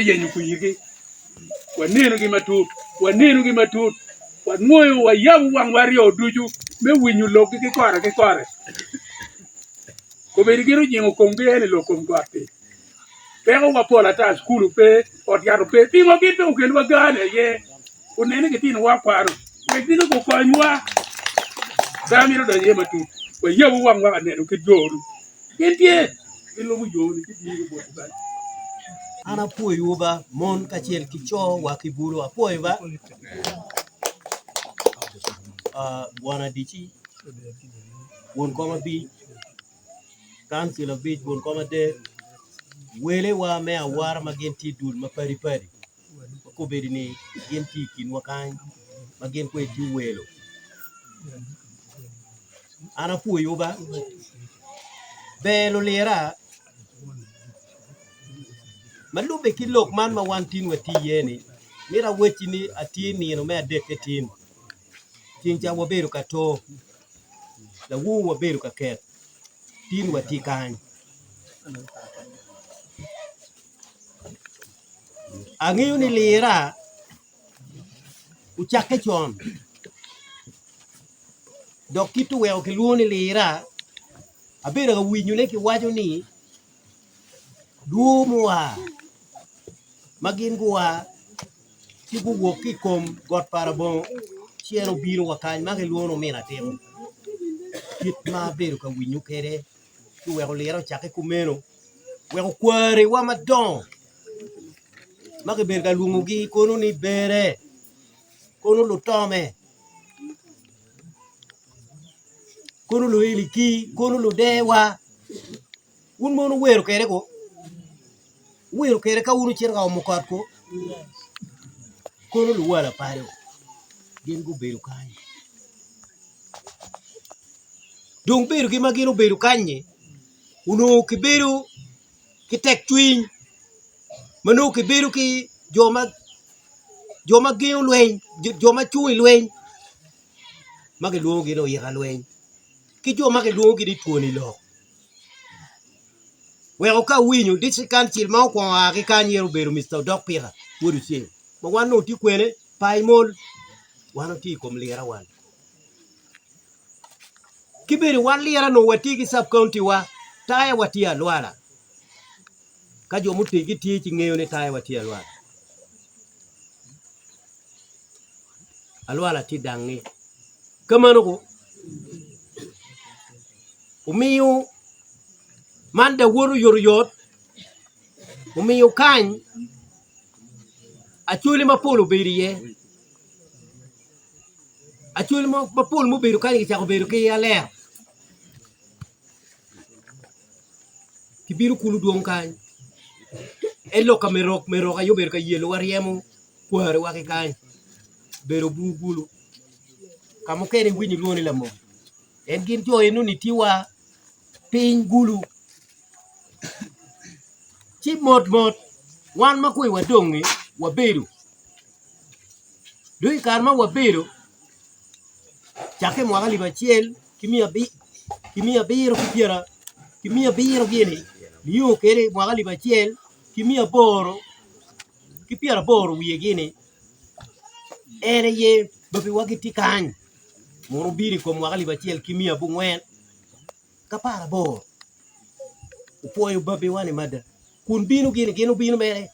Yenyo kwirgi, wanenogi matut, wanenogi matut, wanwoyo, wayabo wangwa aryo ducu me winyo lokgi ki kore ki kore. Kobedo gin ojingo komgi en i lok kom got-ti. Pekowa pol ata, cukul pe, ot yat pe, pingo gin pe okelwa gani aye? Onen ni gitinowa kwano, wek gin gukonywa. Pe amito donyo iye matut, wayabu wangwa ka neno kit jo-nu. Gin tye, gilubo yo-ni ci bino gibwoti bene. An apwoyowu ba, mon kacel ki co wa ki bulu, apwoyo ba. Bwana Dici, won kom abic, kancil abic, won kom adek, welewa me awora ma gin tye i dul mapadipadi ma kobedo ni gin tye i kinwa kany ma gin kwede tye welo. An apwoyowu ba, ber lulira ma lubbe ki lok man ma wan tin watye iye-ni, mito awacci ni atye nino me adekke tin, ceng ca wabedo ka to, lawor wabedo ka ket, tin watye kany. Angeyo ni lira ocakke con dok kit oweko kilwongo ni lira abedo ka winyone kiwaco ni Dwor mua ma gin gua ci guwok ki i kom got Parabongo ci en obino wa kany ma kilwongo ni omino atiko kit ma abedo ka winyo kwede ci oweko lira ocakke kumeno weko kwariwa madongo ma kibedo ka lwongogi kono ni Bere kono Lutome kono Lueliki kono Ludewa. Wun mono wuwero kwede ko? Wuwero kwede ka wun wucito ka omo kot ko? Kono luwala paco gin gubedo kany. Dong bedogi ma gin obedo kany-nyi onongo gibedo ki tekcwiny ma nongo gibedo ki jo ma jo ma gengo lweny jo ma cung i lweny ma kilwongogi ni oyika lweny ki jo ma kilwongogi ni twoni lok. Weko ka awinyo district council ma okwongo a ki kany aye obedo Mister Odok Pika wod Oceng ma wan nongo watye kwene Paimol wan watye i kom lira wan ki bene wan lira nongo watye ki sub county wa taya watye alwala ka jo muteggi tye ci ngeyo ni taya watye alwala alwala tye dangi kamano ko omiyo man dong woto oyotoyot omiyo kany acholi mapol obedo iye acholi mapol mubedo kany gicako bedo ki alero gibino kulu dwong kany en lok ka merok merok aye obedo ka yelowa ryemo kwariwa ki kany obedo obur kulu ka mukene iwinyo ilwongo ni lamony en gin jo enoni tye wa piny gulu ci mot mot wan ma kwe wadongi wabedo dong i kare ma wabedo cakke i mwaka alip acel ki miya abiro ki pyera ki miya abiro gini nio kwede i mwaka alip acel ki miya aboro ki pyeraboro wiye gini en aye babiwa gitye kany. Muno obino i kom mwaka alip acel ki miya abongwen ki aparaboro opwoyo babiwa-ni mada kun bino gini gin obino mere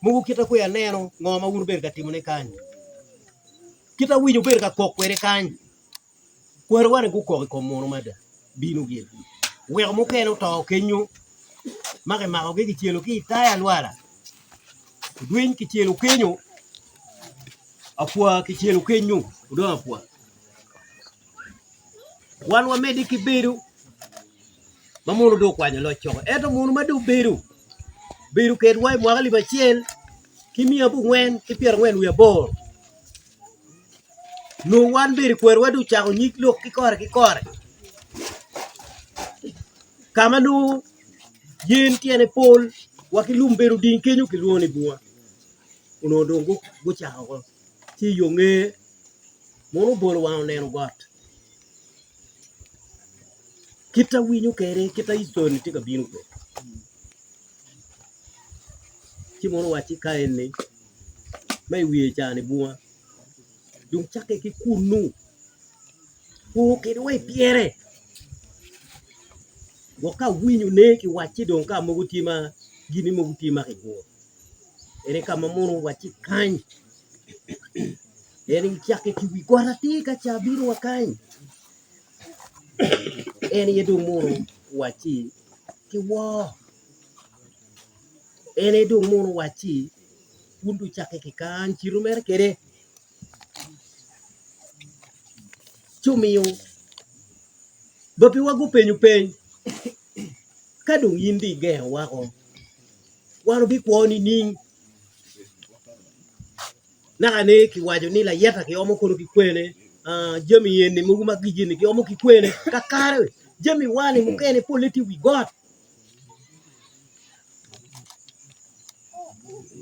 mogo kit ma kweyo aneno ngo ma wun wubedo ka timone kany kit awinyo wubedo ka kok kwede kany kwariwa-ni gukok i kom muno mada bino gin weko mukene oto kenyo ma kimakogi kicelo ki i tai alwala odwiny kicelo kenyo Apwa kicelo kenyo odong apwa wan wamedde ki bedo ma muno dong okwanyo loc coko ento muno ma dong obedo bedo kedwa i mwaka alip acel ki miya abongwen ki pyerangwen wiye aboro nongo wan bene kwerwa dong ocako nyig lok ki kore ki kore ka ma nongo yen tyene pol wa ki lum bene oding kenyo kilwongo ni bunga. Onongo dong gucako woko ci i yo nge mono obolo wange oneno got kit awinyo kwede kit a Easton tye ka bino kwede. Ci mono owacci ka eni ma i wiye ca-ni bunga dong cakke ki kunnu o kwede wa i pyere gwok ka awinyo ne kiwacci dong ka mogo tye ma gini mogo tye ma kiguro ene ka ma mono owacci kany en cakke ki wi got atir ka ca bino wa kany en aye dong mono owacci ki wor. En aye dong mono owacci, Wun dong wucakke ki kany, citu mere kwede. Ci omiyo babiwa gupenyo peny, Ka dong in dong igengo woko, wan wabikwo nining? Naka ni kiwaco ni layeta kiomo kono ki kwene, jami eni mogo ma gijeni kiomo ki kwene, kakare jami wani mukene polle tye i wi got.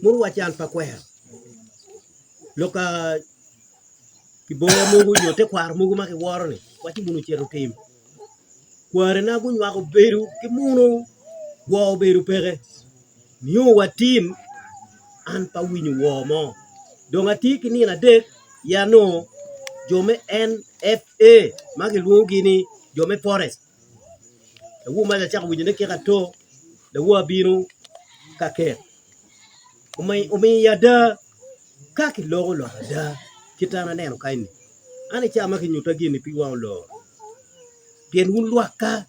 Mono wa can pa kwero lok ka kiboya mogo nyo tekwaro mogo ma kiworo-ni waci mono ocito otim. Kwarina gunywako bedo ki muno woo obedo peke nio wa tin an pe awinyo woo mo dong atye ki nino adek ya nongo jo me NFA ma kilwongogi ni jo me forest lawor maca acako winyone kika ato lawor abino ka ket omiyo ada ka kiloko lok ada kit an aneno kany-ni an i cawa ma kinyuta gin-ni pig wanga olor pien wun lwakka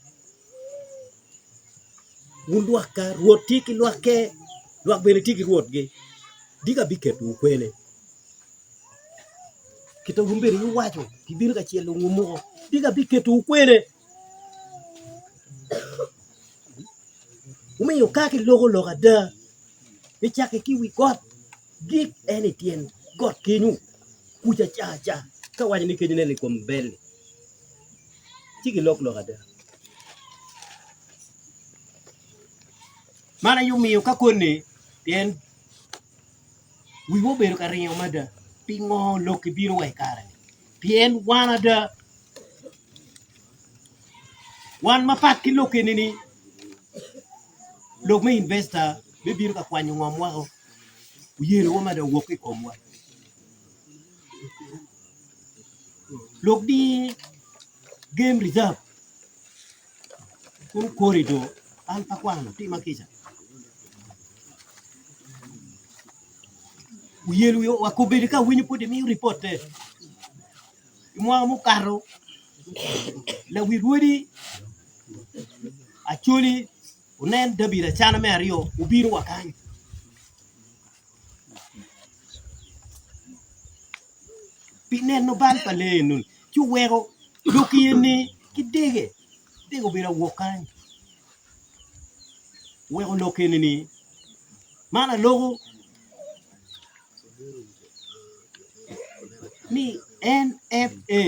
wun lwakka Rwot tye ki lwakke lwak bene tye ki rwotgi dika abiketowu kwene kit ma wun bene iwaco kibino ka celo ngumuko dika abiketowu kwene omiyo ka kiloko lok ada nicakke ki i wi got gik en i tyen got kenyo kuca ca aca ka waco ni kenyo nen i kom bel-li ci gilok lok ada. Man aye omiyo ka koni pien wiwa obedo ka ringo mada pingo lok-ki bino wa i kare-ni pien wan ada wan mapat ki lok eni-ni lok me investor bibino ka kwanyo ngom woko oyelowa mada owok ki i komwa. Lok ni game reserve kunu corridor an pe akwano tima kica oyelo wa kobedo ka awinyo pud imiyo ripotte i mwaka mukato lawi rwodi Acholi onen David Acana me aryo obino wa kany. Pi neno bal pa lee enoni ci oweko lok eni ki dege, dege obedo awok kany oweko lok eni-ni man aloko ni NFA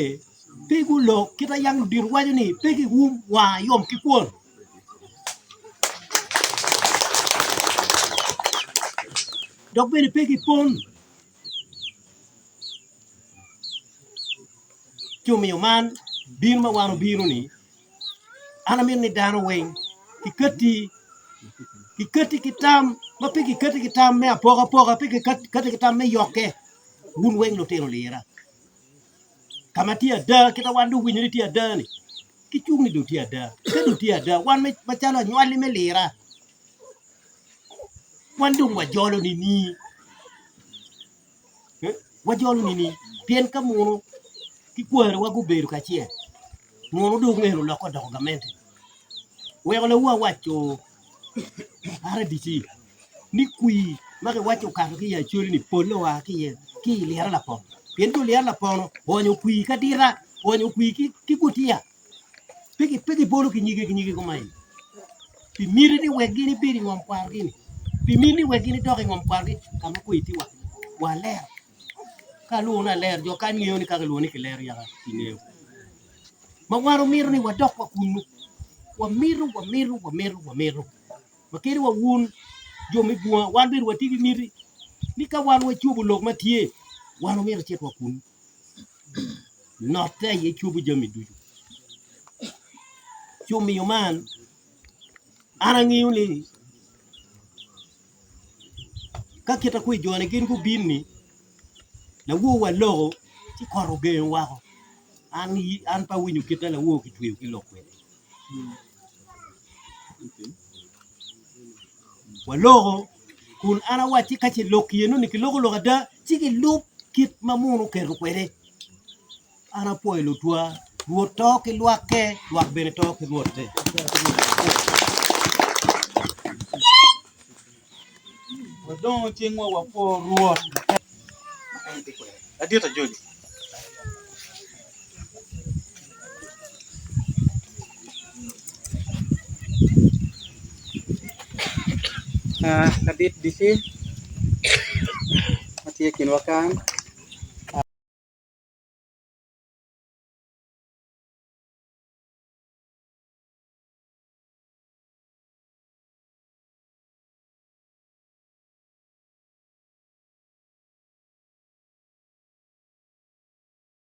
pe gulok kit ma yam ludito waco ni pe gium war yom ki kwon. Dok bene pe gipon. Ci omiyo man bino ma wan obino-ni, an amito ni dano weng kikatti kikatti ki tam ma pe kikatti ki tam me apokapoka pe kikatti ki tam me yokke wun weng lutino lira ka ma tye ada kit ma wan dong owinyo ni tye ada-ni ki cung ni dong tye ada ka dong tye ada wan macalo anywali me lira Wan dong wajolo nining? Wajolo nining? Pien ka muno ki kwariwa gubedo kacel, muno dong eno lokke odoko gamente. Weko lawu awaco RDC ni kwir ma kiwaco okato ki i Acholi-ni polle oa ki iye ki i lira lapono. Pien jo lira lapono oonyo kwir ki adita, oonyo kwir ki gutiya. Pe gibolo ki nyige ki nyige kuman pi miti ni wek gin ibed i ngom kwarogi-ni, pi miti ni wek gin idok i ngom kwarogi ka ma kwe tye wa ler. Ka alwongo ni aler jo kany ngeyo ni ka kilwongo ni kilero yaka kingeyo ma wan wamito ni wadok wa kunu wamito wamito wamito wamito ma kadi wa wun jo me bunga wan bene watye ki miti ni ka wan wacobo lok ma tye wan wamito wacit wa kunu. Notte aye cobo jami ducu. Ci omiyo man, an angeyo ni. Ka kit akwe jo-ni gin gubin-ni, lawor waloko ci kot ogengo woko. An an pe awinyo kit ma lawor kitweyo ki lok kwede. Waloko kun an awacci ka ce lok eno-ni kiloko lok ada ci gilub kit ma muno oketo kwede. An apwoyo lutwa, Rwot to ki lwakke, lwak bene to ki Rwotte. Wadongo cingwa wapwo Rwot. Ladit Ajoli. Ladit DC ma tye i kinwa kany.